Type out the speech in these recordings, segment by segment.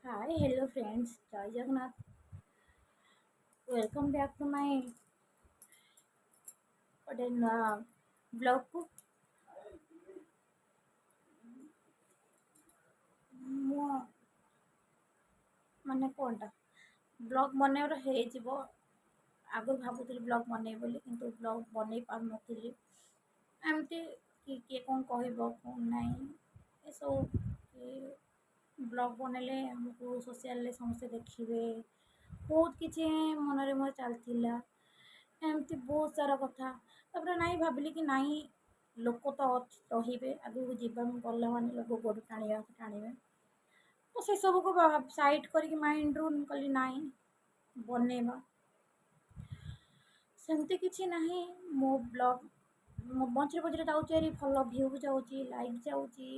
Hi, hello friends, Jay Jagannath. Welcome back to my ଗୋଟେ ନୂଆ ବ୍ଲଗ୍କୁ। ମୁଁ ମାନେ କ'ଣଟା ବ୍ଲଗ୍ ବନେଇବାର ହେଇଯିବ। ଆଗରୁ ଭାବୁଥିଲି ବ୍ଲଗ୍ ବନେଇବି ବୋଲି, କିନ୍ତୁ ବ୍ଲଗ୍ ବନେଇ ପାରୁନଥିଲି। ଏମିତି କି କିଏ କ'ଣ କହିବ, କ'ଣ ନାହିଁ, ଏସବୁ କି ବ୍ଲଗ୍ ବନେଇଲେ ଆମକୁ ସୋସିଆଲରେ ସମସ୍ତେ ଦେଖିବେ। ବହୁତ କିଛି ମନରେ ମୋର ଚାଲିଥିଲା ଏମିତି ବହୁତ ସାରା କଥା। ତାପରେ ନାଇଁ, ଭାବିଲି କି ନାଇଁ, ଲୋକ ତ ରହିବେ, ଆଗକୁ ଯିବା ଗଲା ମାନେ ଲୋକ ଗୋଡ଼ ଟାଣିବାକୁ ଟାଣିବେ। ତ ସେସବୁକୁ ସାଇଡ଼୍ କରିକି ମାଇଣ୍ଡରୁ କହିଲି, ନାଇଁ, ବନେଇବା। ସେମିତି କିଛି ନାହିଁ। ମୋ ବ୍ଲଗ୍ ମୋ ମଝିରେ ମଝିରେ ଯାଉଛି ଭାରି, ଭଲ ଭ୍ୟୁ ଯାଉଛି, ଲାଇକ୍ ଯାଉଛି।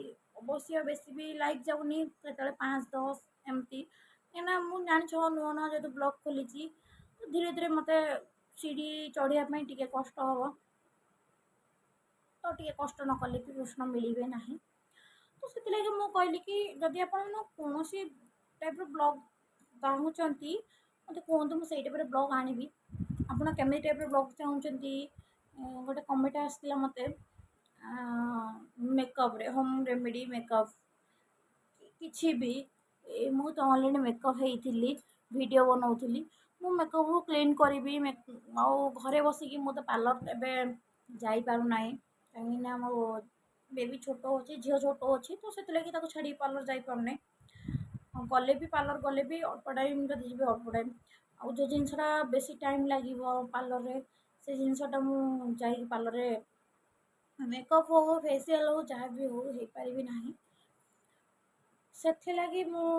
ଅବଶ୍ୟ ବେଶୀ ବି ଲାଇକ୍ ଯାଉନି, କେତେବେଳେ 5, 10 ଏମିତି। କାହିଁକିନା ମୁଁ ଜାଣିଛ, ନୂଆ ନୂଆ ଯେହେତୁ ବ୍ଲଗ୍ ଖୋଲିଛି, ତ ଧୀରେ ଧୀରେ ମୋତେ ସିଡ଼ି ଚଢ଼ିବା ପାଇଁ ଟିକେ କଷ୍ଟ ହେବ। ତ ଟିକେ କଷ୍ଟ ନ କଲେ ବି କୃଷ୍ଣ ମିଳିବେ ନାହିଁ। ତ ସେଥିଲାଗି ମୁଁ କହିଲି କି ଯଦି ଆପଣ କୌଣସି ଟାଇପ୍ର ବ୍ଲଗ୍ ଚାହୁଁଛନ୍ତି, ମୋତେ କୁହନ୍ତୁ, ମୁଁ ସେଇ ଟାଇପ୍ର ବ୍ଲଗ୍ ଆଣିବି। ଆପଣ କେମିତି ଟାଇପ୍ର ବ୍ଲଗ୍ ଚାହୁଁଛନ୍ତି? ଗୋଟେ କମେଣ୍ଟ ଆସିଥିଲା ମୋତେ ମେକଅପ୍ରେ, ହୋମ୍ ରେମିଡ଼ି ମେକଅପ୍ କିଛି ବି। ମୁଁ ତ ଅଲରେଡ଼ି ମେକଅପ୍ ହେଇଥିଲି, ଭିଡ଼ିଓ ବନାଉଥିଲି। ମୁଁ ମେକଅପ୍କୁ କ୍ଲିନ୍ କରିବି ଆଉ ଘରେ ବସିକି। ମୁଁ ତ ପାର୍ଲର ଏବେ ଯାଇପାରୁନାହିଁ, କାହିଁକିନା ମୋ ବେବି ଛୋଟ ଅଛି, ଝିଅ ଛୋଟ ଅଛି। ତ ସେଥିଲାଗି ତାକୁ ଛାଡ଼ିକି ପାର୍ଲର ଯାଇପାରୁନାହିଁ। ଗଲେ ବି, ପାର୍ଲର ଗଲେ ବି ଅଳ୍ପ ଟାଇମ୍ ଯଦି ଯିବି, ଅଳ୍ପ ଟାଇମ୍। ଆଉ ଯେଉଁ ଜିନିଷଟା ବେଶୀ ଟାଇମ୍ ଲାଗିବ ପାର୍ଲରରେ, ସେ ଜିନିଷଟା ମୁଁ ଯାଇକି ପାର୍ଲରରେ ମେକଅପ୍ ହଉ, ଫେସିଆଲ୍ ହଉ, ଯାହା ବି ହଉ, ହେଇପାରିବି ନାହିଁ। ସେଥିଲାଗି ମୁଁ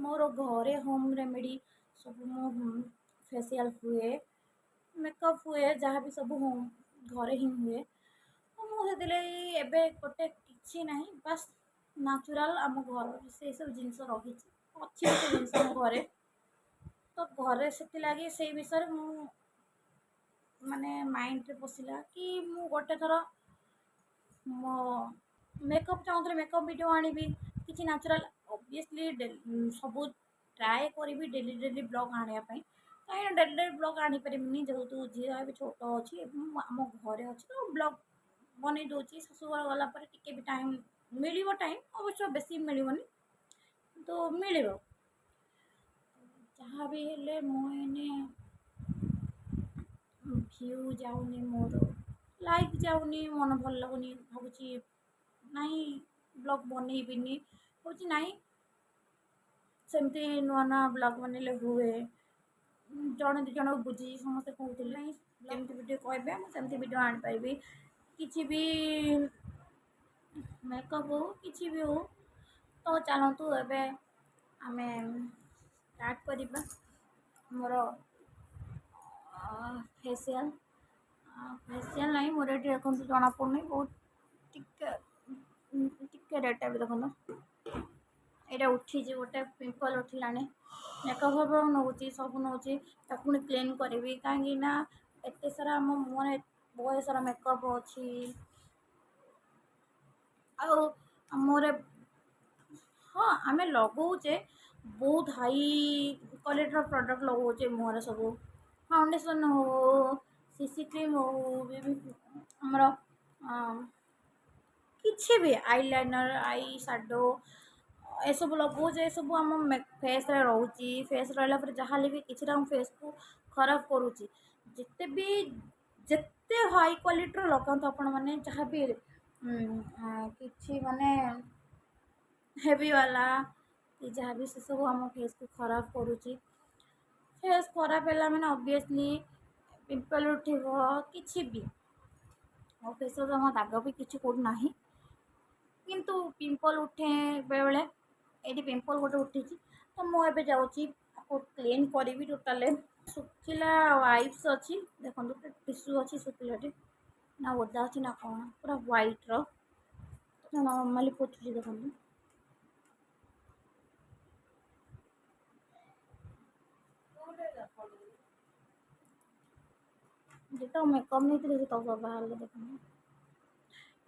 ମୋର ଘରେ ହୋମ୍ ରେମେଡ଼ି ସବୁ, ମୁଁ ଫେସିଆଲ୍ ହୁଏ, ମେକଅପ୍ ହୁଏ, ଯାହା ବି ସବୁ ହୋମ୍ ଘରେ ହିଁ ହୁଏ। ତ ମୁଁ ସେଥିଲାଗି ଏବେ ଗୋଟେ କିଛି ନାହିଁ, ବାସ୍ ନ୍ୟାଚୁରାଲ୍ ଆମ ଘର ସେଇ ସବୁ ଜିନିଷ ରହିଛି, ଅଛି ସେ ଜିନିଷ ଆମ ଘରେ। ତ ଘରେ ସେଥିଲାଗି ସେଇ ବିଷୟରେ ମୁଁ ମାନେ ମାଇଣ୍ଡରେ ପଶିଲା କି ମୁଁ ଗୋଟେ ଥର ମୋ ମେକଅପ୍ ଚାହୁଁଥିଲେ ମେକଅପ୍ ଭିଡ଼ିଓ ଆଣିବି, କିଛି ନ୍ୟାଚୁରାଲ୍। ଅବଭିୟସଲି ସବୁ ଟ୍ରାଏ କରିବି ଡେଲି ଡେଲି ବ୍ଲଗ୍ ଆଣିବା ପାଇଁ। କାହିଁକିନା ଡେଲି ଡେଲି ବ୍ଲଗ୍ ଆଣିପାରିବିନି, ଯେହେତୁ ଝିଅ ଏବେ ଛୋଟ ଅଛି ଏବଂ ଆମ ଘରେ ଅଛି, ତ ବ୍ଲଗ୍ ବନେଇ ଦେଉଛି। ଶାଶୁଘର ଗଲା ପରେ ଟିକେ ବି ଟାଇମ୍ ମିଳିବ। ଟାଇମ୍ ଅବଶ୍ୟ ବେଶୀ ମିଳିବନି, କିନ୍ତୁ ମିଳିବ। ଯାହା ବି ହେଲେ ମୁଁ ଏଇନେ ଭ୍ୟୁ ଯାଉନି ମୋର, ଲାଇକ୍ ଯାଉନି, ମନ ଭଲ ଲାଗୁନି। ଭାବୁଛି ନାଇଁ, ବ୍ଲଗ୍ ବନେଇବିନି। କହୁଛି ନାଇଁ, ସେମିତି ନୂଆ ନୂଆ ବ୍ଲଗ୍ ବନେଇଲେ ହୁଏ। ଜଣେ ଦୁଇ ଜଣକୁ ବୁଝିକି ସମସ୍ତେ କହୁଥିଲେ, ନାଇଁ, ଯେମିତି ଭିଡ଼ିଓ କହିବେ ମୁଁ ସେମିତି ଭିଡ଼ିଓ ଆଣିପାରିବି, କିଛି ବି ମେକଅପ୍ ହଉ, କିଛି ବି ହଉ। ତ ଚାଲନ୍ତୁ, ଏବେ ଆମେ ଷ୍ଟାର୍ଟ କରିବା ମୋର ଫେସିଆଲ୍। ଫେସିଆଲ୍ ନାହିଁ, ମୋର ଏଠି ଦେଖନ୍ତୁ, ଜଣାପଡ଼ୁନି ବହୁତ, ଟିକେ ଟିକେ ରେଡ଼୍ ଟାଇପ୍ ଦେଖନ୍ତୁ, ଏଇଟା ଉଠିଛି, ଗୋଟେ ପିମ୍ପଲ୍ ଉଠିଲାଣି। ମେକଅପ୍ ଫେକଅପ୍ ନେଉଛି, ସବୁ ନେଉଛି, ତାକୁ ପୁଣି କ୍ଲିନ୍ କରିବି, କାହିଁକି ନା ଏତେ ସାରା ଆମ ମୁହଁରେ ବହୁତ ସାରା ମେକଅପ୍ ଅଛି। ଆଉ ମୋର ହଁ, ଆମେ ଲଗାଉଛେ, ବହୁତ ହାଇ କ୍ୱାଲିଟିର ପ୍ରଡ଼କ୍ଟ ଲଗାଉଛେ ମୁହଁରେ ସବୁ, ଫାଉଣ୍ଡେସନ୍ ହଉ, ସିସି କ୍ରିମ୍ ହଉ, ବି ଆମର କିଛି ବି I liner, I shadow, ଏସବୁ ଲଗାଉଛେ। ଏସବୁ ଆମ ଫେସ୍ରେ ରହୁଛି। ଫେସ୍ ରହିଲା ପରେ ଯାହାହେଲେ ବି କିଛିଟା ଆମ ଫେସ୍କୁ ଖରାପ କରୁଛି। ଯେତେ ବି ଯେତେ ହାଇ କ୍ୱାଲିଟିର ଲଗାନ୍ତୁ ଆପଣମାନେ, ଯାହା ବି କିଛି ମାନେ ହେଭି ବାଲା କି ଯାହା ବି, ସେସବୁ ଆମ ଫେସ୍କୁ ଖରାପ କରୁଛି। ଫେସ୍ ଖରାପ ହେଲା ମାନେ ଅବଭିୟସଲି ପିମ୍ପଲ୍ ଉଠିବ, କିଛି ବି। ମୋ ଫେସ୍ରେ ତ ଦାଗ ବି କିଛି କେଉଁଠି ନାହିଁ, କିନ୍ତୁ ପିମ୍ପଲ୍ ଉଠେ ବେଳେବେଳେ। ଏଇଠି ପିମ୍ପଲ୍ ଗୋଟେ ଉଠିଛି। ତ ମୁଁ ଏବେ ଯାଉଛି ତାକୁ କ୍ଲିନ୍ କରିବି ଟୋଟାଲି। ଶୁଖିଲା ୱାଇପ୍ସ ଅଛି ଦେଖନ୍ତୁ, ଟିସୁ ଅଛି ଶୁଖିଲାଟି, ନା ଓଦା ଅଛି ନା କ'ଣ, ପୁରା ହ୍ୱାଇଟ୍ର ନର୍ମାଲି ପୋଛୁଛି ଦେଖନ୍ତୁ। ଯେତେବେଳେ ମେକଅପ୍ ନେଇଥିଲି, ସେତେବେଳେ ବାହାରିଲେ ଦେଖନ୍ତୁ।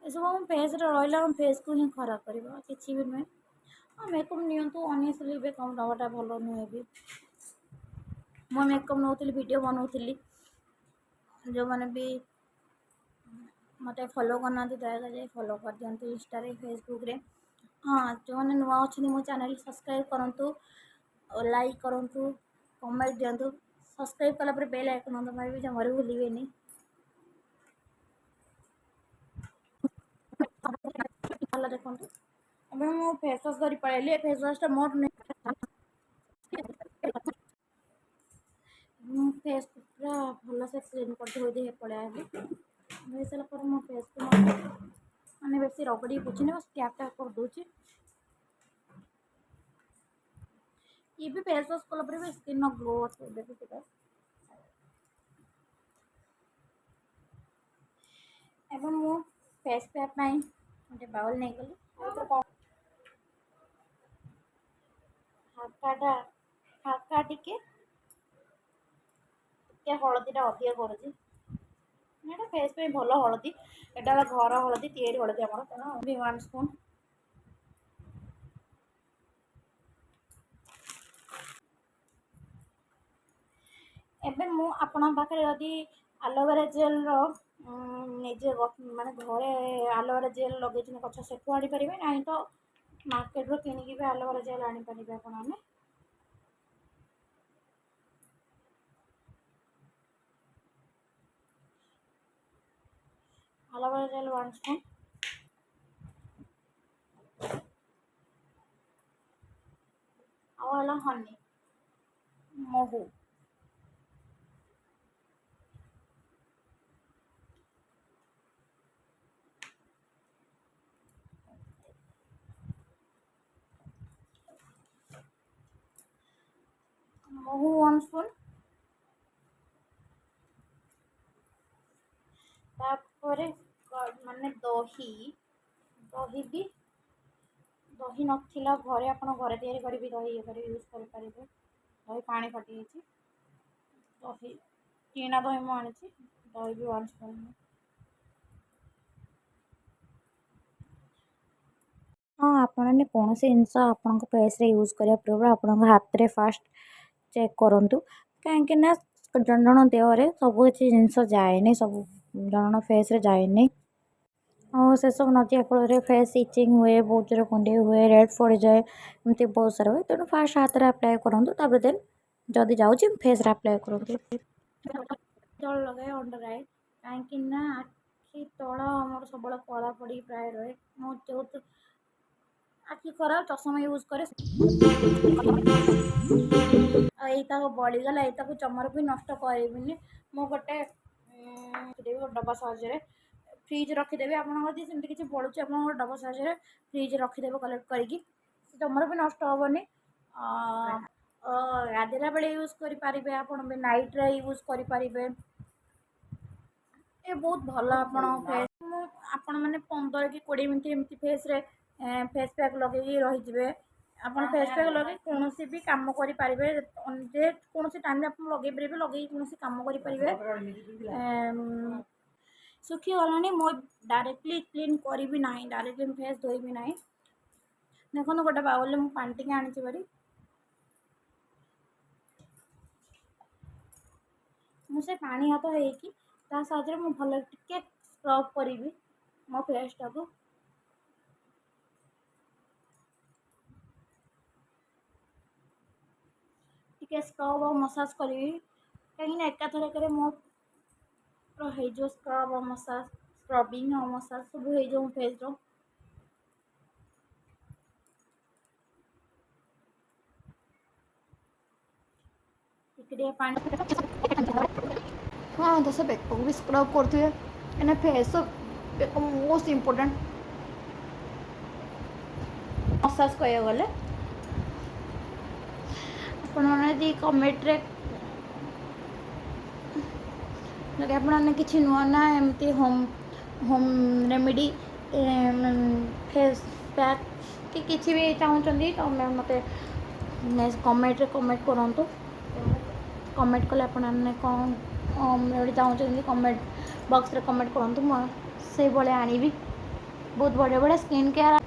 ଏସବୁ ଆମ ଫେସ୍ରେ ରହିଲେ ଆମ ଫେସ୍କୁ ହିଁ ଖରାପ କରିବ, କିଛି ବି ନୁହେଁ। ହଁ, ମେକଅପ୍ ନିଅନ୍ତୁ, ଅନନେସେସରି ମେକଅପ୍ ନେବାଟା ଭଲ ନୁହେଁ ବି। ମୁଁ ମେକଅପ୍ ନେଉଥିଲି, ଭିଡ଼ିଓ ବନାଉଥିଲି। ଯେଉଁମାନେ ବି ମୋତେ ଫଲୋ କରିନାହାନ୍ତି, ଦୟାକରି ଯାଇ ଫଲୋ କରିଦିଅନ୍ତୁ ଇନଷ୍ଟାରେ, ଫେସବୁକ୍ରେ। ହଁ, ଯେଉଁମାନେ ନୂଆ ଅଛନ୍ତି ମୋ ଚ୍ୟାନେଲ୍ ସବସ୍କ୍ରାଇବ୍ କରନ୍ତୁ, ଲାଇକ୍ କରନ୍ତୁ, କମେଣ୍ଟ ଦିଅନ୍ତୁ। ସବସ୍କ୍ରାଇବ୍ କଲା ପରେ ବେଲ୍ ଆଇକନ୍ ଦବାଇବା ବି ଜମାରୁ ଭୁଲିବେନି। ଭଲ ଦେଖନ୍ତୁ, ଏବେ ମୁଁ ଫେସ୍ ୱାଶ୍ ଧରି ପଳେଇଲି। ଏ ଫେସ୍ ୱାଶ୍ଟା ମୋର। ମୁଁ ଫେସ୍କୁ ପୁରା ଭଲସେ କ୍ଲିନ୍ କରି ଧୋଇ ଧୋଇ ପଳେଇ ଆଇଲି। ଧୋଇ ସାରିଲା ପରେ ମୋ ଫେସ୍କୁ ମାନେ ବେଶୀ ରଗଡ଼ିକି ପୋଛିନି, ବାସ୍ ଟ୍ୟାପ୍ ଟ୍ୟାପ୍ କରିଦେଉଛି। ଇଏ ବି ଫେସ୍ ୱାଶ୍ କଲା ପରେ ବି ସ୍କିନ୍ର ଗ୍ଲୋ ଅଛି ଏବେ ବି ସେଟା। ଏବଂ ମୁଁ ଫେସ୍ ପ୍ୟାକ୍ ପାଇଁ ଗୋଟେ ବାଉଲ୍ ନେଇଗଲି। ହାଲକାଟା ହାଲକା ଟିକେ ଟିକେ ହଳଦୀଟା ଅଧିକ କରୁଛି। ଏଇଟା ଫେସ୍ ପାଇଁ ଭଲ ହଳଦୀ। ଏଇଟା ହେଲା ଘର ହଳଦୀ, ତିଆରି ହଳଦୀ ଆମର। ତେଣୁ ବି 1 ସ୍ପୁନ୍। ଏବେ ମୁଁ ଆପଣଙ୍କ ପାଖରେ ଯଦି ଆଲୋଭେରା ଜେଲ୍ର ନିଜେ ମାନେ ଘରେ ଆଲୋଭେରା ଜେଲ୍ ଲଗେଇଛନ୍ତି ଗଛ, ସେଠୁ ଆଣିପାରିବେ, ନାହିଁ ତ ମାର୍କେଟରୁ କିଣିକି ବି ଆଲୋଭେରା ଜେଲ୍ ଆଣିପାରିବେ ଆପଣମାନେ। Aloe vera gel 1 spoon. ଆଉ ହେଲା ହନି, ମହୁ। ମହୁ 1 ସ୍ପୁନ୍। ତାପରେ ମାନେ ଦହି, ଦହି ବି, ଦହି ନଥିଲା ଘରେ, ଆପଣ ଘରେ ତିଆରି କରିବି ଦହି ଇଏ କରି ୟୁଜ୍ କରିପାରିବେ। ଦହି ପାଣି ଫାଟିଯାଇଛି। ଦହି କିଣା ଦହି ମୁଁ ଆଣିଛି। ଦହି ବି 1 ସ୍ପୁନ୍। ହଁ, ଆପଣମାନେ କୌଣସି ଜିନିଷ ଆପଣଙ୍କ ଫେସ୍ରେ ୟୁଜ୍ କରିବା ପୂର୍ବରୁ ଆପଣଙ୍କ ହାତରେ ଫାଷ୍ଟ ଚେକ୍ କରନ୍ତୁ, କାହିଁକି ନା ଜଣ ଜଣ ଦେହରେ ସବୁ କିଛି ଜିନିଷ ଯାଏନି, ସବୁ ଜଣ ଜଣ ଫେସ୍ରେ ଯାଏନି। ଆଉ ସେସବୁ ନ ଯିବା ଫଳରେ ଫେସ୍ ଇଚିଂ ହୁଏ, ବହୁତ ଜୋରେ କୁଣ୍ଡେଇ ହୁଏ, ରେଡ଼୍ ପଡ଼ିଯାଏ, ଏମିତି ବହୁତ ସାରା ହୁଏ। ତେଣୁ ଫାଷ୍ଟ ହାତରେ ଆପ୍ଲାଏ କରନ୍ତୁ, ତାପରେ ଦେନ୍ ଯଦି ଯାଉଛି ଫେସ୍ରେ ଆପ୍ଲାଏ କରନ୍ତୁ। ତଳ ଲଗାଏ ଅଣ୍ଡର I, କାହିଁକି ନା ଆଖି ତଳ ଆମର ସବୁବେଳେ କଳା ପଡ଼ିକି ପ୍ରାୟ ରହେ। ମୁଁ ଯେହେତୁ ଆଖି ଖରାପ, ଚଷମା ୟୁଜ୍ କରେ। ଆଉ ଏଇତାକୁ ବଳିଗଲା, ଏଇତାକୁ ଜମାରୁ ବି ନଷ୍ଟ କରିବିନି। ମୁଁ ଗୋଟେ ଡବା ସାହାଯ୍ୟରେ ଫ୍ରିଜ୍ ରଖିଦେବି। ଆପଣଙ୍କର ଯଦି ସେମିତି କିଛି ବଳୁଛି, ଆପଣଙ୍କ ଡବା ସାହାଯ୍ୟରେ ଫ୍ରିଜ୍ ରଖିଦେବେ କଲେକ୍ଟ କରିକି, ସେ ଜମାରୁ ବି ନଷ୍ଟ ହେବନି। ଗାଧୋଇଲା ବେଳେ ୟୁଜ୍ କରିପାରିବେ, ଆପଣ ବି ନାଇଟ୍ରେ ୟୁଜ୍ କରିପାରିବେ। ଏ ବହୁତ ଭଲ ଆପଣ ଫେସ୍। ମୁଁ ଆପଣମାନେ 15 କି 20 ମିନିଟ୍ ଏମିତି ଫେସ୍ରେ ଫେସ୍ ପ୍ୟାକ୍ ଲଗେଇକି ରହିଯିବେ। ଆପଣ ଫେସ୍ ପ୍ୟାକ୍ ଲଗେଇ କୌଣସି ବି କାମ କରିପାରିବେ, ଯେ କୌଣସି ଟାଇମ୍ରେ ଆପଣ ଲଗେଇ ପାରିବେ, ଲଗେଇକି କୌଣସି କାମ କରିପାରିବେ। ଶୁଖିଗଲାଣି, ମୁଁ ଡାଇରେକ୍ଟଲି କ୍ଲିନ୍ କରିବି ନାହିଁ, ଡାଇରେକ୍ଟଲି ଫେସ୍ ଧୋଇବି ନାହିଁ। ଦେଖନ୍ତୁ, ଗୋଟେ ବାଉଲରେ ମୁଁ ପାଣି ଟିକେ ଆଣିଛି ଭାରି। ମୁଁ ସେ ପାଣି ହାତ ହେଇକି ତା ସାହାଯ୍ୟରେ ମୁଁ ଭଲ ଟିକେ ସ୍କ୍ରବ୍ କରିବି ମୋ ଫେସ୍ଟାକୁ। ଟିକେ ସ୍କ୍ରବ୍ ଆଉ ମସାଜ କରିବି, କାହିଁକିନା ଏକାଥରକରେ ମୋ ହେଇଯିବ ସ୍କ୍ରବ୍ ଆଉ ମସାଜ, ସ୍କ୍ରବିଂ ଆଉ ମସାଜ ସବୁ ହେଇଯିବ ମୋ ଫେସ୍ର। ଟିକେ ଟିକେ ପାଣି। ହଁ, ତ ସେ ବେକକୁ ବି ସ୍କ୍ରବ୍ କରୁଥିବେ, କାହିଁକିନା ଫେସ୍ ବେକ ମୋଷ୍ଟ ଇମ୍ପୋର୍ଟାଣ୍ଟ। ମସାଜ କହିବାକୁ ଗଲେ, ଆପଣମାନେ ଯଦି କମେଣ୍ଟରେ ଯଦି ଆପଣମାନେ କିଛି ନୂଆ ନୂଆ ଏମିତି ହୋମ୍ ରେମିଡ଼ି, ଫେସ୍ ପ୍ୟାକ୍ କି କିଛି ବି ଚାହୁଁଛନ୍ତି, ତ ମୋତେ କମେଣ୍ଟରେ କମେଣ୍ଟ କରନ୍ତୁ। କମେଣ୍ଟ କଲେ ଆପଣମାନେ କ'ଣ ହୋମ୍ ରେମିଡ଼ି ଚାହୁଁଛନ୍ତି, କମେଣ୍ଟ ବକ୍ସରେ କମେଣ୍ଟ କରନ୍ତୁ, ମୁଁ ସେଇଭଳିଆ ଆଣିବି। ବହୁତ ବଢ଼ିଆ ବଢ଼ିଆ ସ୍କିନ୍ କେୟାର।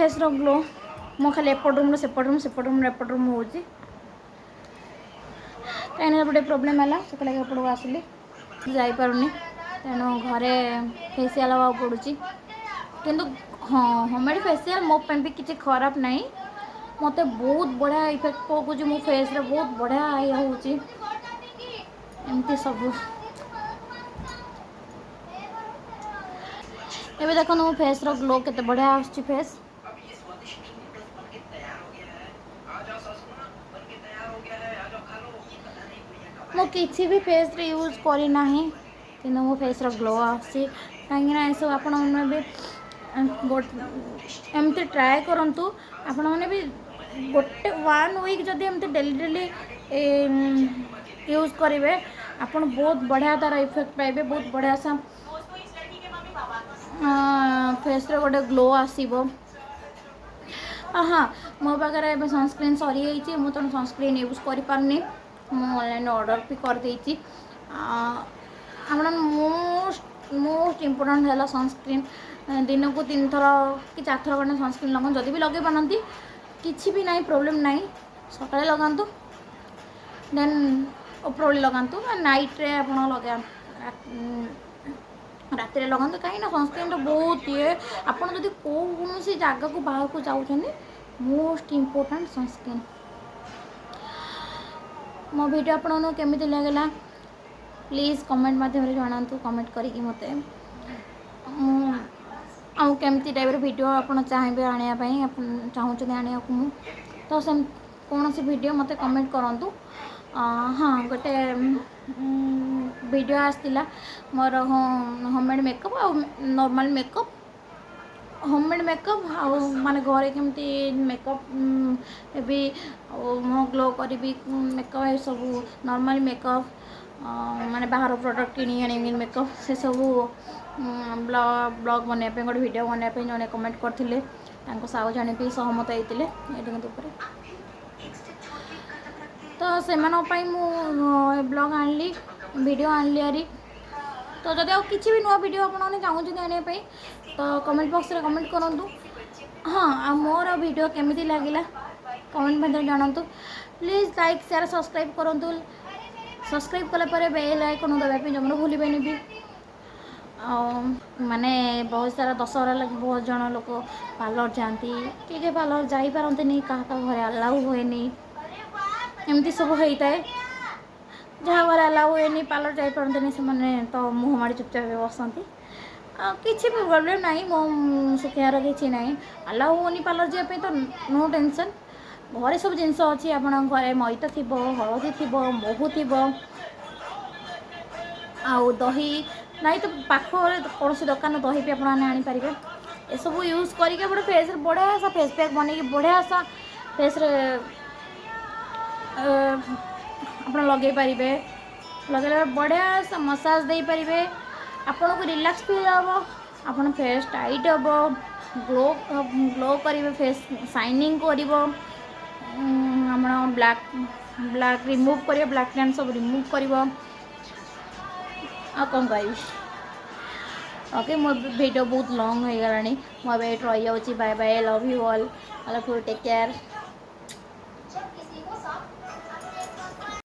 ଫେସ୍ର ଗ୍ଲୋ। ମୁଁ ଖାଲି ଏପଟ ରୁମ୍ରୁ ସେପଟ ରୁମ୍, ସେପଟ ରୁମ୍ରୁ ଏପଟ ରୁମ୍ ହେଉଛି, କାହିଁକିନା ଗୋଟେ ପ୍ରୋବ୍ଲେମ୍ ହେଲା, ସେଥିଲାଗି ଏପଟକୁ ଆସିଲି। ଯାଇପାରୁନି, ତେଣୁ ଘରେ ଫେସିଆଲ୍ ହେବାକୁ ପଡ଼ୁଛି। କିନ୍ତୁ ହଁ, ହୋମମେଡ଼୍ ଫେସିଆଲ୍ ମୋ ପାଇଁ ବି କିଛି ଖରାପ ନାହିଁ। ମୋତେ ବହୁତ ବଢ଼ିଆ ଇଫେକ୍ଟ ପକାଉଛି ମୋ ଫେସ୍ରେ, ବହୁତ ବଢ଼ିଆ ଇଏ ହେଉଛି ଏମିତି ସବୁ। ଏବେ ଦେଖନ୍ତୁ ମୋ ଫେସ୍ର ଗ୍ଲୋ କେତେ ବଢ଼ିଆ ଆସୁଛି ଫେସ୍। ମୁଁ କିଛି ବି ଫେସ୍ରେ ୟୁଜ୍ କରିନାହିଁ, କିନ୍ତୁ ମୋ ଫେସ୍ର ଗ୍ଲୋ ଆସୁଛି। କାହିଁକିନା ଏସବୁ ଆପଣମାନେ ବି ଏମିତି ଟ୍ରାଏ କରନ୍ତୁ। ଆପଣମାନେ ବି ଗୋଟେ ୱାନ୍ ୱିକ୍ ଯଦି ଏମିତି ଡେଲି ଡେଲି ୟୁଜ୍ କରିବେ, ଆପଣ ବହୁତ ବଢ଼ିଆ ତା'ର ଇଫେକ୍ଟ ପାଇବେ। ବହୁତ ବଢ଼ିଆ ସା ଫେସ୍ରେ ଗୋଟେ ଗ୍ଲୋ ଆସିବ। ହଁ, ମୋ ପାଖରେ ଏବେ ସନସ୍କ୍ରିନ୍ ସରିଯାଇଛି, ମୁଁ ତେଣୁ ସନସ୍କ୍ରିନ୍ ୟୁଜ୍ କରିପାରୁନି। ମୁଁ ଅନଲାଇନ୍ ଅର୍ଡ଼ର୍ ବି କରିଦେଇଛି। ଆପଣ ମୋଷ୍ଟ ମୋଷ୍ଟ ଇମ୍ପୋର୍ଟାଣ୍ଟ ହେଲା ସନସ୍କ୍ରିନ୍। ଦିନକୁ 3 ଥର କି 4 ଥର ଖଣ୍ଡେ ସନସ୍କ୍ରିନ୍ ଲଗାନ୍ତୁ। ଯଦି ବି ଲଗାଇ ପାରନ୍ତି, କିଛି ବି ନାହିଁ, ପ୍ରୋବ୍ଲେମ୍ ନାହିଁ। ସକାଳେ ଲଗାନ୍ତୁ, ଦେନ୍ ଉପରଓଳି ଲଗାନ୍ତୁ, ନାଇଟ୍ରେ ଆପଣ ଲଗା ରାତିରେ ଲଗାନ୍ତୁ। କାହିଁକିନା ସନସ୍କ୍ରିନ୍ଟା ବହୁତ ଇଏ। ଆପଣ ଯଦି କୌଣସି ଜାଗାକୁ ବାହାରକୁ ଯାଉଛନ୍ତି, ମୋଷ୍ଟ ଇମ୍ପୋର୍ଟାଣ୍ଟ ସନସ୍କ୍ରିନ୍। ମୋ ଭିଡ଼ିଓ ଆପଣଙ୍କୁ କେମିତି ଲାଗିଲା, ପ୍ଲିଜ୍ କମେଣ୍ଟ ମାଧ୍ୟମରେ ଜଣାନ୍ତୁ। କମେଣ୍ଟ କରିକି ମୋତେ ମୁଁ ଆଉ କେମିତି ଟାଇପ୍ର ଭିଡ଼ିଓ ଆପଣ ଚାହିଁବେ ଆଣିବା ପାଇଁ, ଆପଣ ଚାହୁଁଛନ୍ତି ଆଣିବାକୁ ମୁଁ ତ ସେ କୌଣସି ଭିଡ଼ିଓ ମୋତେ କମେଣ୍ଟ କରନ୍ତୁ। ହଁ, ଗୋଟେ ଭିଡ଼ିଓ ଆସିଥିଲା ମୋର ହୋମମେଡ଼୍ ମେକଅପ୍ ଆଉ ନର୍ମାଲ୍ ମେକଅପ୍। ହୋମମେଡ଼୍ ମେକଅପ୍ ଆଉ ମାନେ ଘରେ କେମିତି ମେକଅପ୍ ହେବି ଆଉ ମୁହଁ ଗ୍ଲୋ କରିବି ମେକଅପ୍, ଏସବୁ ନର୍ମାଲ୍ ମେକଅପ୍ ମାନେ ବାହାର ପ୍ରଡ଼କ୍ଟ କିଣି ଆଣିକି ମେକଅପ୍, ସେସବୁ ବ୍ଲଗ୍ ବନେଇବା ପାଇଁ, ଗୋଟେ ଭିଡ଼ିଓ ବନେଇବା ପାଇଁ ଜଣେ କମେଣ୍ଟ କରିଥିଲେ। ତାଙ୍କ ସାହୁ ଜଣେ ବି ସହମତ ହେଇଥିଲେ। ଏଇଠି କିନ୍ତୁ ଉପରେ ତ ସେମାନଙ୍କ ପାଇଁ ମୁଁ ବ୍ଲଗ୍ ଆଣିଲି, ଭିଡ଼ିଓ ଆଣିଲି ହାରି। ତ ଯଦି ଆଉ କିଛି ବି ନୂଆ ଭିଡ଼ିଓ ଆପଣମାନେ ଚାହୁଁଛନ୍ତି ଆଣିବା ପାଇଁ, ତ କମେଣ୍ଟ ବକ୍ସରେ କମେଣ୍ଟ କରନ୍ତୁ। ହଁ, ଆଉ ମୋର ଭିଡ଼ିଓ କେମିତି ଲାଗିଲା କମେଣ୍ଟ ମାଧ୍ୟମରେ ଜଣାନ୍ତୁ। ପ୍ଲିଜ୍ ଲାଇକ୍, ସେୟାର, ସବସ୍କ୍ରାଇବ୍ କରନ୍ତୁ। ସବସ୍କ୍ରାଇବ୍ କଲା ପରେ ବେଲ୍ ଆଇକନ୍ ଦେବା ପାଇଁ ଜମାରୁ ଭୁଲିବେନି ବି। ଆଉ ମାନେ ବହୁତ ସାରା ଦଶହରା ଲାଗି ବହୁତ ଜଣ ଲୋକ ପାର୍ଲର ଯାଆନ୍ତି, କିଏ କିଏ ପାର୍ଲର ଯାଇପାରନ୍ତିନି, କାହା କାହା ଘରେ ଆଲାଉ ହୁଏନି, ଏମିତି ସବୁ ହେଇଥାଏ। ଯାହା ଘରେ ଆଲାଉ ହୁଏନି, ପାର୍ଲର ଯାଇପାରନ୍ତିନି, ସେମାନେ ତ ମୁହଁ ମାଡ଼ି ଚୁପଚାପ ବସନ୍ତି। ଆଉ କିଛି ବି ପ୍ରୋବ୍ଲେମ୍ ନାହିଁ, ମୋ ଶୁଖିବାର କିଛି ନାହିଁ। ଆଲାଉ ହେଉନି ପାର୍ଲର ଯିବା ପାଇଁ ତ ନୋ ଟେନସନ୍। ଘରେ ସବୁ ଜିନିଷ ଅଛି। ଆପଣଙ୍କ ଘରେ ମଇଦା ଥିବ, ହଳଦୀ ଥିବ, ମହୁ ଥିବ ଆଉ ଦହି ନାଇଁ ତ ପାଖରେ କୌଣସି ଦୋକାନ ଦହି ବି ଆପଣମାନେ ଆଣିପାରିବେ। ଏସବୁ ୟୁଜ୍ କରିକି ଆପଣ ଫେସ୍ରେ ବଢ଼ିଆ ସା ଫେସ୍ ପ୍ୟାକ୍ ବନେଇକି ବଢ଼ିଆ ସା ଫେସ୍ରେ ଆପଣ ଲଗେଇ ପାରିବେ। ଲଗେଇଲା ବଢ଼ିଆ ସା ମସାଜ ଦେଇପାରିବେ, ଆପଣଙ୍କୁ ରିଲାକ୍ସ ଫିଲ୍ ହେବ, ଆପଣ ଫେସ୍ ଟାଇଟ୍ ହେବ, ଗ୍ଲୋ ଗ୍ଲୋ କରିବେ, ଫେସ୍ ସାଇନିଂ କରିବ, ଆପଣ ବ୍ଲାକ୍ ବ୍ଲାକ୍ ରିମୁଭ୍ କରିବ, ବ୍ଲାକ୍ ଟ୍ୟାନ୍ ସବୁ ରିମୁଭ୍ କରିବ। ଆଉ କ'ଣ କହିବି? ଓକେ, ମୋ ଭିଡ଼ିଓ ବହୁତ ଲଙ୍ଗ୍ ହେଇଗଲାଣି। ମୁଁ ଏବେ ଏଇଠି ରହିଯାଉଛି। Bye bye, love you all, all of you, take care.